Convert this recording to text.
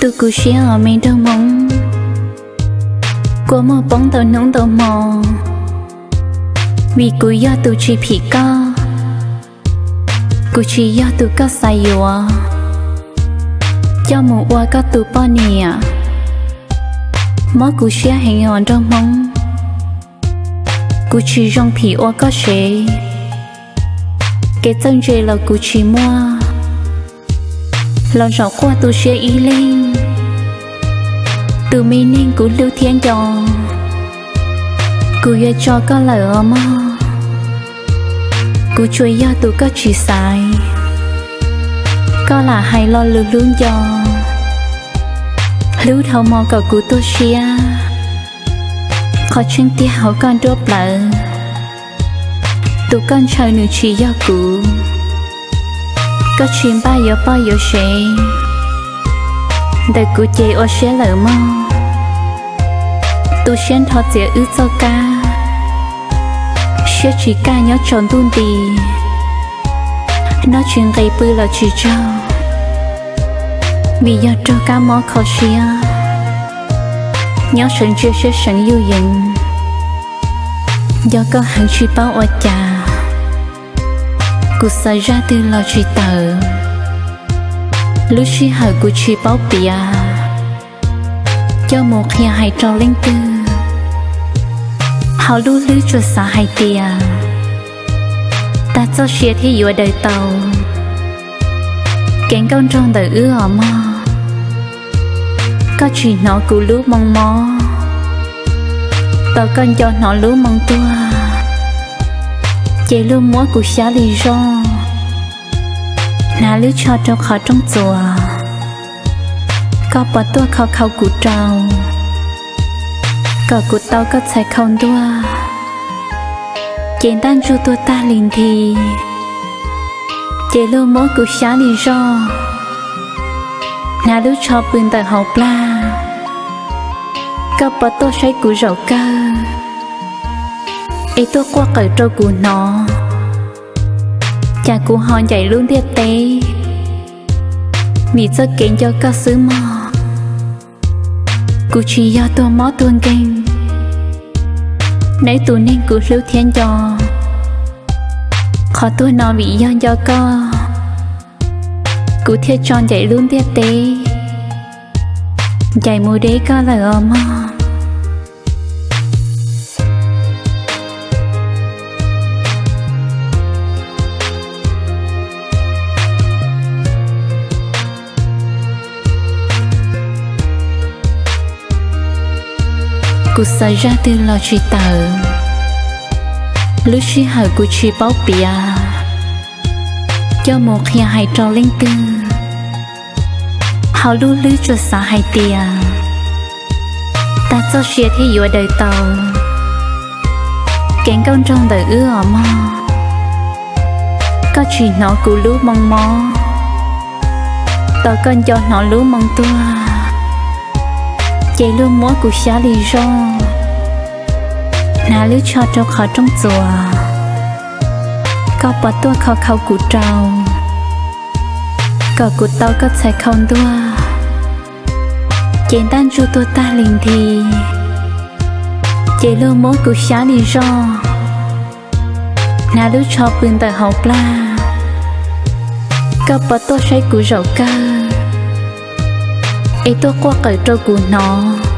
Tu kuv siab os me nraug Hmoob, kua muag poob ntau hnub ntau hmo, vim kuv yog tus tsis phim koj, kuv tsis yog tus koj xav yuav coj mus ua koj tus poj niam. Mob kuv siab heev os nraug Hmoob, kuv tsis zoo phim ua koj sev, kev txawj ntse los kuv tsis muaj, los zaum quaj tu siab ib leeg. Tus me neeg kuv hlub thiab nco, kuv yuav tso koj lawm os mog. Kuv tsuas yog tus koj tsis xaiv, koj lam hais lo lus hlub nco, hlub dhau hmo kom kuv tuag siab. Qhov tseeb tiag hauv koj nruab plawv, tus koj ntshaw nws tsis yog kuv. Koj tsis npaj yuav poj yuav sev, ntawm kuv ces ua siab lawm mog. Tu siab nrho txiav wb txoj kab, siab tsis kaj nyob tsaus ntuj nti, noj tsis nqis pw los tsis tsaug, vim yog raug kab mob kho siab. Nyob sawv ntsia siab seev yuj yees, nco koj heev tsis paub ua cas, kuv xav zaj twg los tsis tawm. Lub sij hawm kuv tsis paub piav, coj mus qhia hais rau leej twg. Hauv lub hlwb tsuas xav hais tias, tag txoj sia thiaj yuav daws tau. Kev nkauj nraug ntawm wb os mog, koj tsis hnov kuv lub moo mob, tos koj nco hnov lub moo tuag, ces luag muab kuv xyab li zoj, hnav lub tsho rau qhov rooj txuas, koj puas tuaj khau khau kuv rau, kom kuv tau koj txhais khau ntuag, ces ntaj ntsug tuag tag li nthi, ces luag muab kuv xyab li zoj, hnav lub tsho pw ntawm hauv plag, koj puas tuaj saib kuv zaum kawg, es tuaj quaj qawm rau kuv hnov, cas kuv ho ncaim lub ntiaj teb, vim txoj kev nco koj xwb mog. Kuv tsis yog tuag mob tuag nkeeg, neb tus neeg kuv hlub thiab nco, qhov tuag no vim yog nco koj, kuv thiaj tso ncaim lub ntiaj teb, ncaim mus deb koj lawm os mog. Kuv xav zaj twg los tsis tawm, lub sij hawm kuv tsis paub piav, coj mus qhia hais rau leej twg. Hauv lub hlwb tsuas xav hais tias, tag txoj sia thiaj yuav daws tau. Kev nkauj nraug ntawm wb os mog, koj tsis hnov kuv lub moo mob, tos koj nco hnov lub moo tuag, ces luag muab kuv xyab li zoj, hnav lub tsho rau qhov rooj txuas, koj puas tuaj khau khau kuv rau, kom kuv tau koj txhais khau ntuag, ces ntaj ntsug tuag tag li nthi, ces luag muab kuv xyab li zoj, hnav lub tsho pw ntawm hauv plag, koj puas tuaj saib kuv zaum kawg, es tuaj quaj qawm rau kuv hnov,